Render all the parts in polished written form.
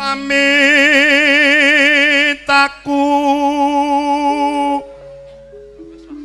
Pamit aku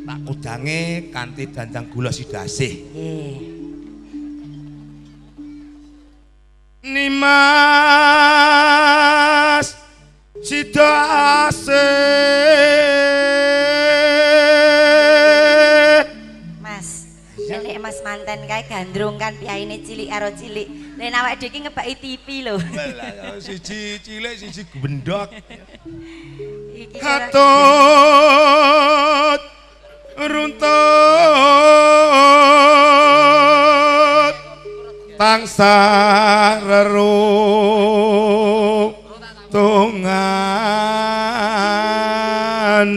tak kudange kanthi dandang gula sidasih. Nggih. Nimas Sidasih. Mas, nek Mas manten kae gandrung kan piyaine cilik karo cilik. Lah nek awake dhewe iki ngebaki TV lho. Lah siji cilik siji gendhok. Iki Katut runtut tansah reruntungan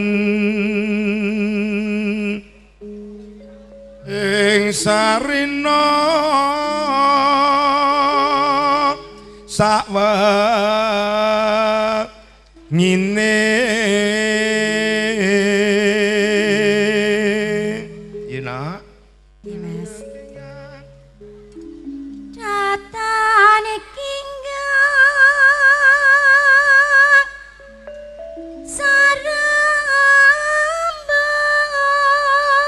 ing sarina sakwengine. Iya nak. Iya Mas. Datane kinggang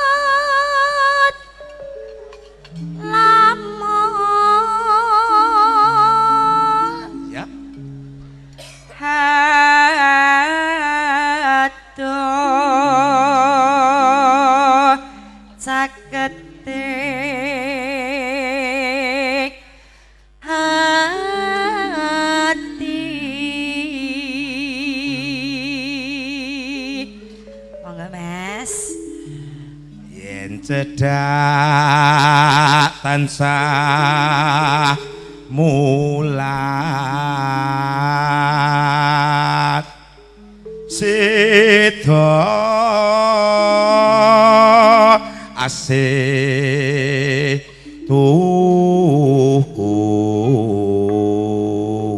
sarambet lamun Ya. Aduh caketing hati. Monggo Mas. Yen cedhak tansah mulat sida asih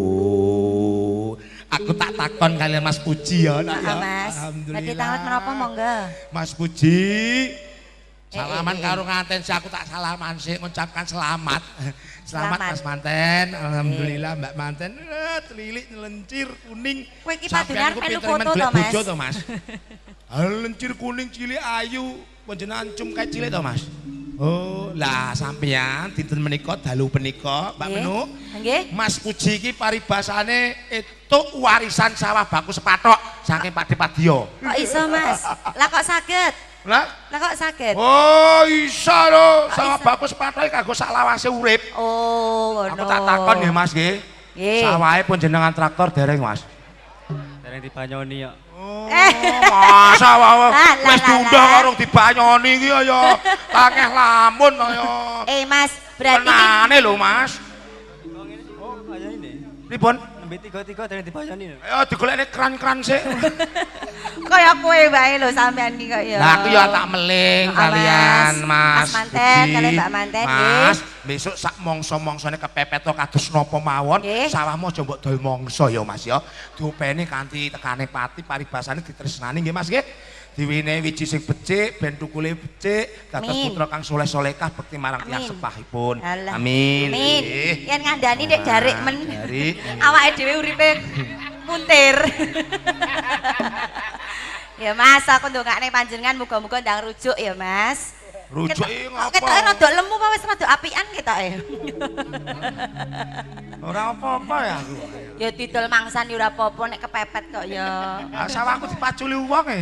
tuhu. Aku tak takon kalian Mas Puji ya nak ya. Heeh, Mas. Alhamdulillah. Badhe tanglet menapa monggo? Mas Puji salaman Eh, eh, eh. karo nganten sih, aku tak salaman sih ngucapkan selamat. Selamat Selamat. Mas Manten. Alhamdulillah Mbak Manten telilik lencir kuning. Kowe iki Sampeyan padunan iku melu pinter men foto golek to, Mas? bojo to, Mas. Lencir kuning cilik ayu, panjenengan cum kae cilik to, Mas. Oh, lah sampeyan dinten menika dalu punika, Mbak Nggih. Menuk. Nggih. Mas Puji iki paribasane etuk warisan sawah baku sepatok saking Pakde Padya. Kok iso Mas? Lah kok saged? Lah Lah kok saged? Oh, iso lho, sawah iso? baku sepatok iki kanggo saklawase urip. Oh, ngono. Aku tak takon nggih Mas nggih. Nggih. Sawahe pun jenengan traktor dereng Mas. Dereng dibanyoni ya. Oh, masa wae Ah, lah, wis lah, diunduh lah. karo dibanyoni iki ya akeh lamun ya. Eh Mas, berarti iki Tenane lho Mas. Oh ngene sih dibanyoni. Pripun? Nembe tiga-tiga dereng dibanyoni lho. Ayo digolekne kran-kran sik. kaya kowe wae lho sampean iki kok ya. Lah aku ya tak meling Oh, kalian Mas. Mas Manten, Budi. kalian Mbak Manten Mas, besok sak mangsa-mangsane kepepet to kados napa mawon, Nggih. sawahmu aja mbok dol mangsa ya Mas ya. Diopeni kanthi tekane pati paribasane ditresnani nggih Mas nggih. Diwenehi wiji sing becik, ben tukule becik, dados Amin. putra kang soleh-solehah bekti marang tiyang Amin. sepahipun. Alah. Amin. Amin. Nggih. Yen ngandani nek jarik men. Jarik. Awake dhewe uripe muntir. Ya Mas, aku ndongakne panjenengan muga-muga ndang rujuk ya Mas. Rujuk iki Kok ngopo? Ketoke rada lemu apa wis rada apian ketoke. Ora apa-apa ya aku. Ya didol mangsan ya ora apa-apa nek kepepet kok ya. Ah, sawahku dipaculi wong e.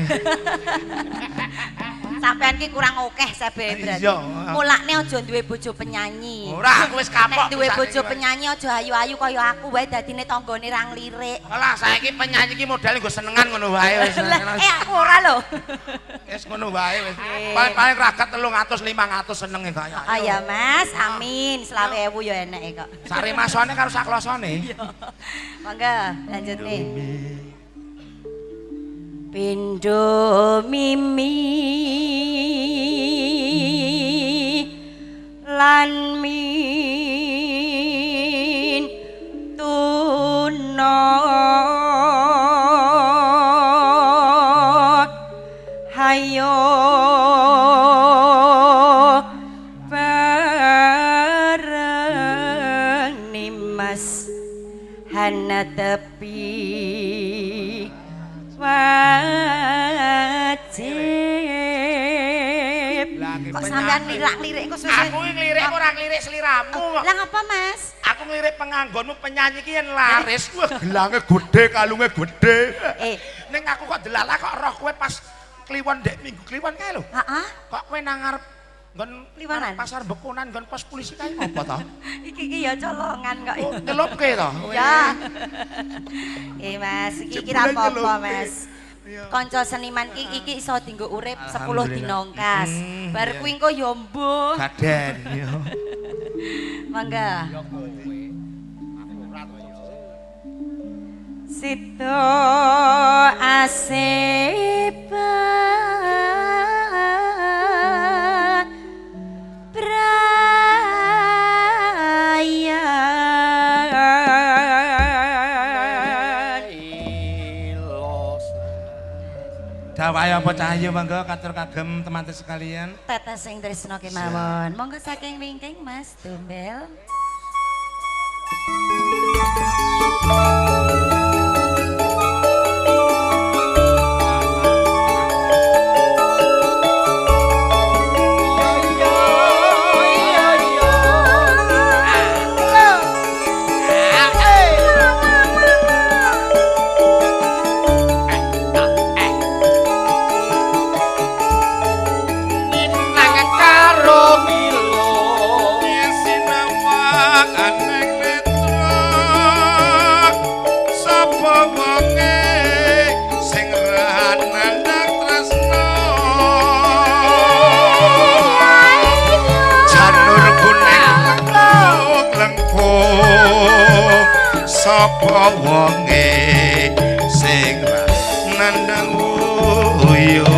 Sampean ki kurang akeh sebe berarti. Iya. Mulakne aja duwe bojo penyanyi. Ora, aku wis kapok. Nek duwe bojo penyanyi aja ayu-ayu kaya aku wae dadine tanggane ra nglirik. Alah, saiki penyanyi iki modele nggo senengan ngono wae wis. Lah, aku ora lho. Wis ngono wae wis. Nggih. Paling-paling ragat 300 500 senenge kaya. Oh ya Mas, amin. 25.000 ya eneke kok. Sari masone karo saklosone. Monggo lanjut nih. Pindo mimi lan min tuna hayo bareng nimas Hanetepi wajib. Kok sampean lirak-lirik kok suwe-suwe? Aku nglirik ora nglirik sliramu kok. Lah ngapa, Mas? Aku nglirik penganggonmu penyanyi ki yen laris. Wah, gelange gedhe, kalunge gedhe. Ning aku kok delalah kok roh kowe pas kliwon ndek minggu kliwon kae lho. Heeh. Kok kowe nang ngarep nggon Kliwonan? Pasar Bekonan nggon pos polisi kae ngopo to? Iki ki ya colongan kok. Oh, nyelupke to? Ya. Mas, iki kira apa-apa, Mas. Kanca seniman iki iso dienggo urip 10 dina engkas. Bar kuwi engko ya mbuh. Gaden yo. Mangga. Situ asip Dawahe apa Cahyo monggo katur kagem teman-teman sekalian. Tetes sing tresna kemawon. Monggo saking wingking Mas Dombel. Sapa wonge sing ra nandhang uyo.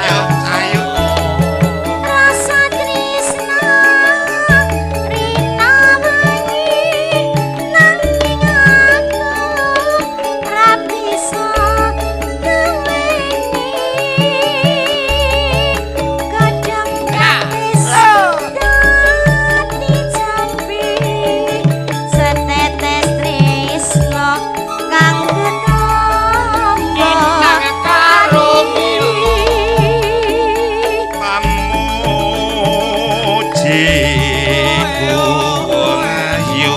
Yo ayo rasa tresna rina wengi nanging aku ra bisa duweni kadang wis dadi jambi setetes tresna kang ketombo karo pamujiku wong ayu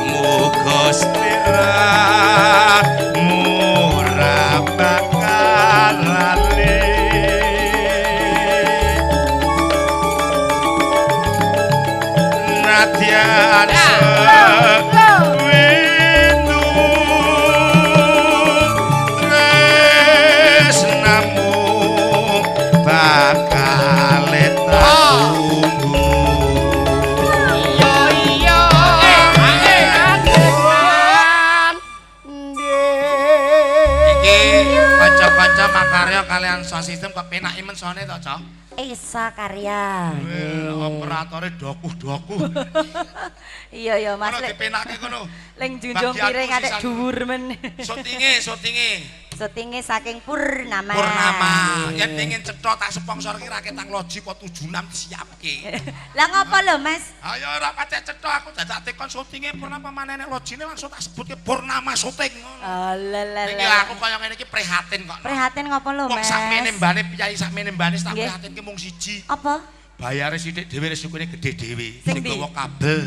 muga sliramu ora bakal lali. Nadyan sewindu tresnamu bakal tak tunggu. Iki kanca-kanca makarya kalian sound system kok penak imen sone to, Cok? Esa Karya. Operatore dokuh-dokuh. Iya ya Mas. Kono dipenake kono. Ling junjung piring atik dhuwur men. Syutinge, syutinge. Syutinge saking Purnama. Purnama. Yen pengin cetha tak sponsor ki raketang loji kok 76 disiapke. Lah ngopo lho Mas? Ayo ora patek cetha aku dadak tekon syutinge Purnama manene lojine langsung tak sebutke Purnama syuting ngono. Alah lah. Iki aku kaya ngene iki prihatin kok. Prihatin ngopo lho Mas? Wong sakmene mbane piyayi sakmene mbane tak prihatinke mung siji. Apa? Bayare sithik dhewe resikone gedhe dhewe. Sing gawa kabel.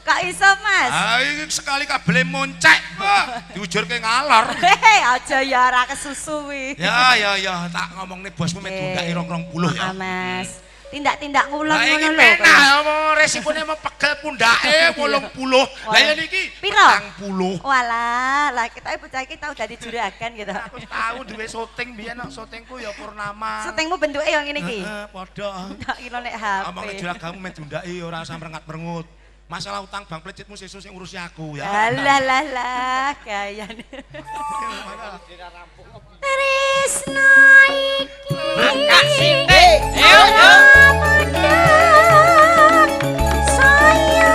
Kok iso Mas? Ha iki sekali kabele moncek, wah, diujurke ngalor. Hehe, aja ya ora kesusu kuwi. Ya ya ya, tak ngomongne bosmu mek tundake 20 ya. Heeh, Mas. Tindak-tindak ngulon ngono lho. Penak omong resikone mau pegel pundake 80. Lah yen iki piro? 40. Walah, lah kita bocah iki tau dadi juragan gitu. Aku tau duwe syuting biyen kok syutingku ya Purnama. Syutingmu bentuke ya ngene iki. Heeh, padha. Tak kira nek HP. Omongne juragamu mek diundaki ora usah merengat-merengut. Masalah utang bank plecitmu sesuk sing ngurusi aku ya. Alah lah lah, gayane. Tresna iki. Buka sithik. Yo yo. Saya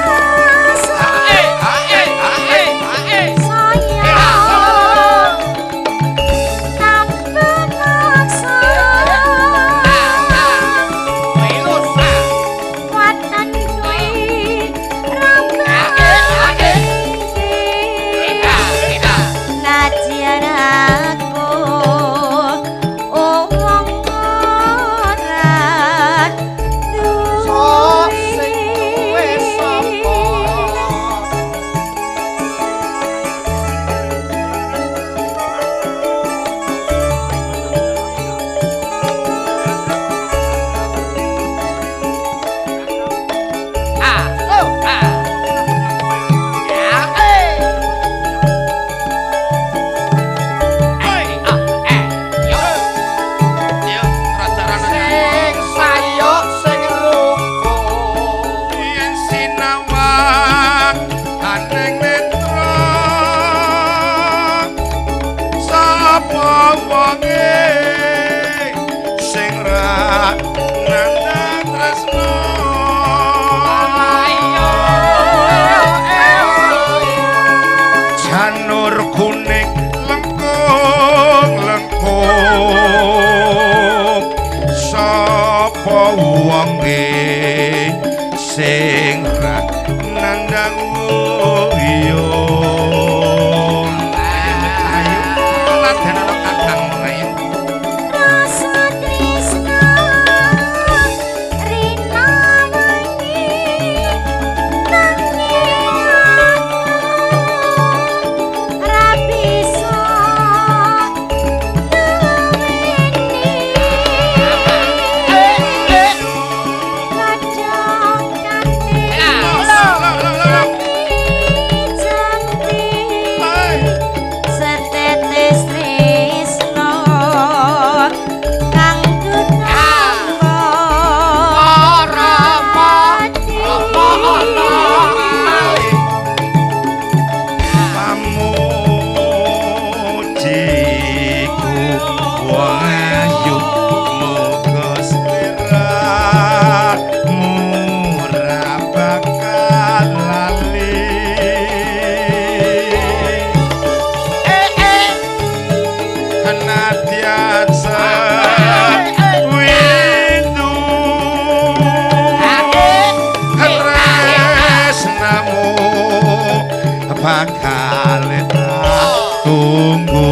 Bakal tak tunggu.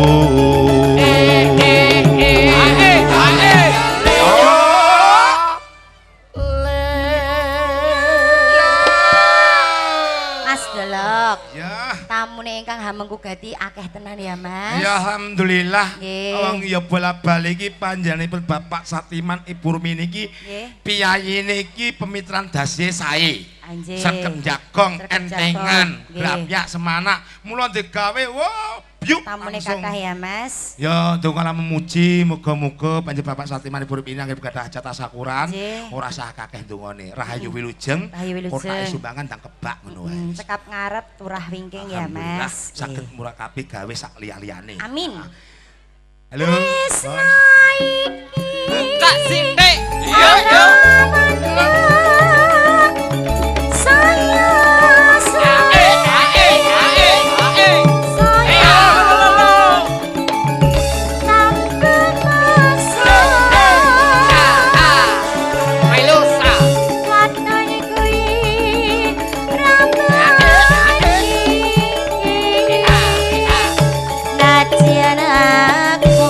Ae, ae. Oh. Mas Dolok. Ya. Tamune ingkang hamengku gati akeh tenan ya, Mas. Ya alhamdulillah. Nggih. Wong ya bola-bali iki panjenenganipun Bapak Satiman Ibu Rumini iki Nggih. piyayine iki pemitran dasi sae. Anjing. Sregep jagong, Sregep entengan, jagong. Nggih. grapyak semanak. Mula digawe wah byuk Tamune langsung. kathah ya, Mas. Ya donga lan memuji muga-muga panjenengan Bapak Satiman Ibu Rumini anggere gadah hajat tasakuran, Nggih. ora sah kakeh dongane. Rahayu wilujeng, Rahayu wilujeng. kotake sumbangan ndang kebak ngono wae. Cekap ngarep turah wingking ya, Alhamdulillah Mas. saged murakabi gawe sak liya-liyane. Amin. Halo. Tresna iki Buka sithik. Yo yo. Saya Ae, ae, ae, ae. saya tambah masa Melu sa. Katanya kuwi ramai Najan aku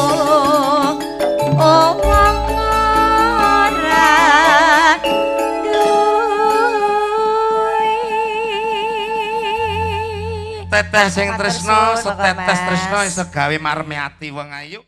wong ora duwe. Tetes sing Matur tresna, suwun, Bapak setetes Mas. tresna iso gawe marme ati wong ayu.